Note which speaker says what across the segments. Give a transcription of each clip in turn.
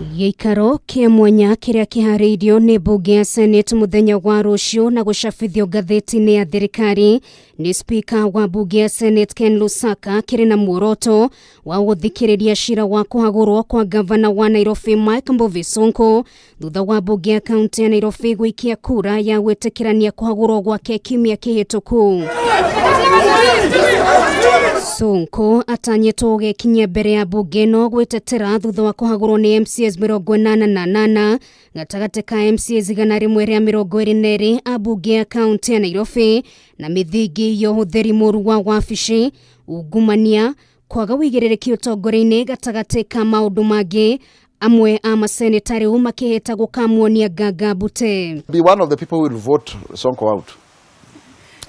Speaker 1: Gĩikaro kĩa mwanya kĩrĩa kĩharĩirio nĩ mbunge ya Senate mũthenya wa rũciũ na gũcabithio ngathĩti-inĩ ya thirikari nĩ spika wa mbunge ya Senate Ken Lusaka kĩrĩ na muoroto wa gũthikĩrĩria cira wa kũhagũrwo kwa gavana wa Nairobi Mike Mbuvi Sonko thutha wa mbunge ya kaunti ya Nairobi gũikia kura ya gwĩtĩkĩrania kũhagũrwo gwake kiumia kĩhĩtũku. Sonko atanyĩtwo gũgekinyia mbere ya mbunge ĩno gwĩtetera thutha wa kũhagũrwo nĩ MCAs 88 gatagatĩ ka MCAs 122 a mbunge ya kaunti ya Nairobi na mĩthingi ya ũhũthĩri mũru wa wabici, ungumania, kwaga ũigĩrĩrĩki ũtongoria-inĩ gatagatĩ ka maũndũ mangĩ. Amwe a maseneta rĩu makĩhĩta gũkamuonia nganga mbute.
Speaker 2: Be one of the people who will vote Sonko out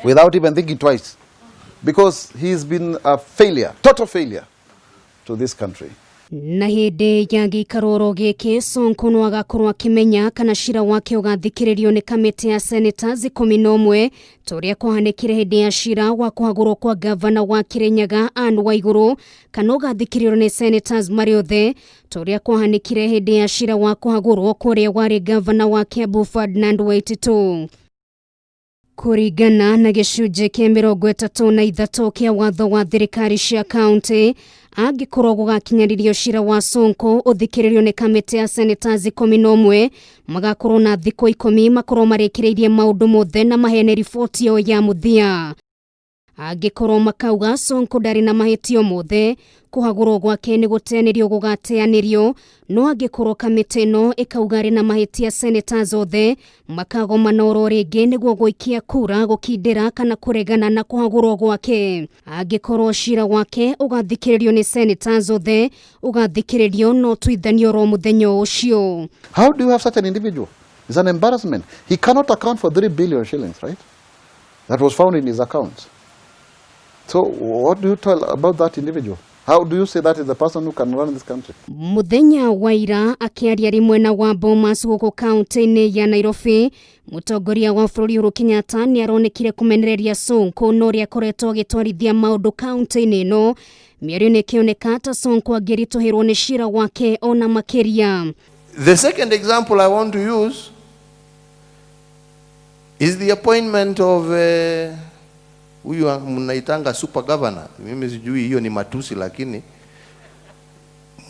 Speaker 2: without even thinking twice, because he's been a failure, total failure to this country.
Speaker 1: Na hĩndĩ ya gĩikaro oro gĩkĩ, Sonko no agakorwo akĩmenya kana cira wake ũgathikĩrĩrio nĩ kamĩtĩ ya senators 11 ta ũrĩa kwahanĩkire hĩndĩ ya cira wa kũhagũrwo kwa gavana wa Kirinyaga Anne Waigũrũ, kana ũgathikĩrĩrio nĩ senators marĩ othe ta ũrĩa kwahanĩkire hĩndĩ ya cira wa kũhagũrwo kũrĩa warĩ gavana wa Kiambu Ferdinand Waititu. Kũringana na gĩcunjĩ kĩa 33 kĩa watho wa thirikari cia kaunti, angĩkorwo gũgakinyanĩrio cira wa Sonko ũthikĩrĩrio nĩ kamĩtĩ ya senators 11, magakorwo na thikũ 10 makorwo marĩkĩrĩirie maũndũ mothe na maheane riboti yao ya mũthia. Angĩkorwo makauga Sonko ndarĩ na mahĩtio mothe, kũhagũrwo gwake nĩ gũteanĩrio gũgateanĩrio, no angĩkorwo kamĩtĩ ĩno ĩkauga arĩ na mahĩtia, senators othe makagomana oro rĩngĩ nĩguo gũikia kura gũkindĩra kana kũregana na kũhagũrwo gwake. Angĩkorwo cira wake ũgathikĩrĩrio nĩ senators othe, ũgathikĩrĩrio no tuithanio oro mũthenya ũcio.
Speaker 2: How do you have such an individual? It's an embarrassment. He cannot account for 3 billion shillings, right? That was found in his accounts. So what do you tell about that individual? How do you say that is the person who can run this country?
Speaker 1: Muthenya wa ira, akĩaria arĩ mwena wa Bomas gũkũ kaunti-inĩ ya Nairobi, mũtongoria wa bũrũri Uhuru Kenyatta nĩ aronekire kũmenereria Sonko na ũrĩa akoretwo agĩtwarithia maũndũ kaunti-inĩ ĩno. Mĩario nĩ ĩkĩoneka ta Sonko angĩritũhĩrwo nĩ cira wake ona makĩria.
Speaker 3: The second example I want to use is the appointment of huyu mnaitanga super governor. Mimi sijui hiyo ni matusi, lakini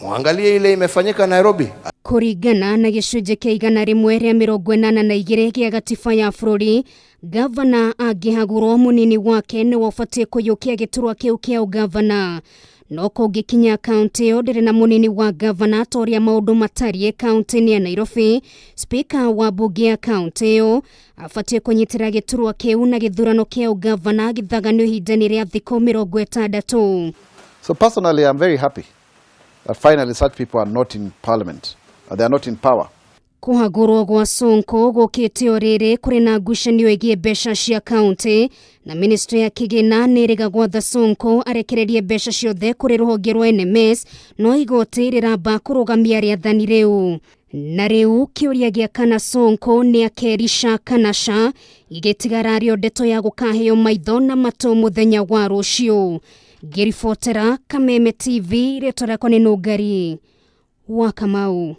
Speaker 3: muangalie ile imefanyika Nairobi.
Speaker 1: Kũringana na gĩcunjĩ kĩa 182 gĩa gatiba ya bũrũri, gavana angĩhagũrwo, mũnini wake nĩwe ũbatiĩ kũiyũkia gĩturwa kĩu kĩa ũgavana. No kũngĩkinya kaunti ĩyo ndĩrĩ na mũnini wa gavana ta ũrĩa maũndũ matariĩ kaunti-inĩ ya Nairobi, spika wa mbunge ya kaunti ĩyo abatiĩ kũnyitĩra gĩturwa kĩu na gĩthurano kĩa ũgavana gĩthaganio ihinda-inĩ rĩa thikũ 60.
Speaker 2: So personally, I'm very happy that finally such people are not in parliament. They are not in power.
Speaker 1: Kũhagũrwo gwa Sonko gũkĩte o rĩrĩ kũrĩ na ngucanio ĩgiĩ mbeca cia kaunti, na ministry ya kĩgĩna nĩ ĩrĩga gwatha Sonko arekererie mbeca ciothe kũrĩ rũhonge rwa NMS, no igoti rĩramba kũrũgamia rĩathani rĩu. Na rĩu kĩũria gĩa kana Sonko nĩ akerica kana ca igĩtigara arĩo ndeto ya gũkaheo maitho na matũ mũthenya wa rũciũ. Ngĩribotera Kameme TV, rĩtwa rĩakwa nĩ Nũngari wa Kamau.